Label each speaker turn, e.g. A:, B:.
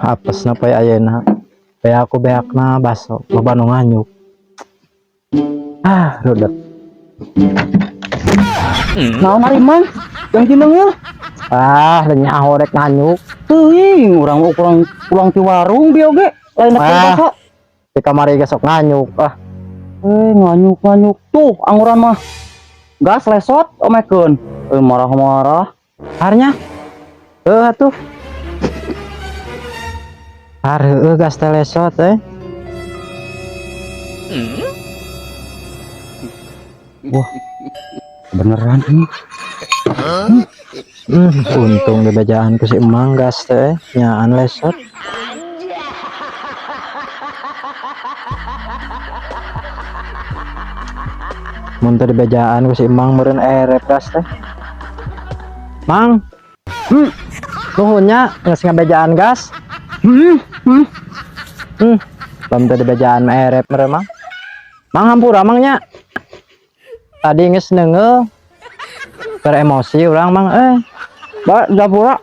A: Apes na poe ayeuna. Beak ku beakna baso, loba nu nganyuk. Ah, rudet.
B: Naon ari, Mang? Yang dileungeuh?
A: Ah, nyaho rek nganyuk.
B: Teuing, urang mah kurang pulang ti warung bieu oge. Lain rek
A: Ah.
B: baso.
A: Di kamari ge sok nganyuk. Ah,
B: Eh, nganyuk nganyuk tuh anguran mah. Gas lesot omekeun. Eh, marah-marah.
A: Harnya. Heuh atuh. Har heueuh gas teh lesot eh.
B: Wah. Beneran ini.
A: Untung dibejaan ku si Emang gas teh nyaan lesot. Mun teu dibejaan ku si Emang meureun erep gas teh. Mang. Nuhun nya geus ngabejaan gas. Lamun teu dibejaan mah erep meureun, Mang. Mang, hampura, Mang, nya. Tadi geus neungeul. Beremosi urang, Mang eh.
B: Ba, japura.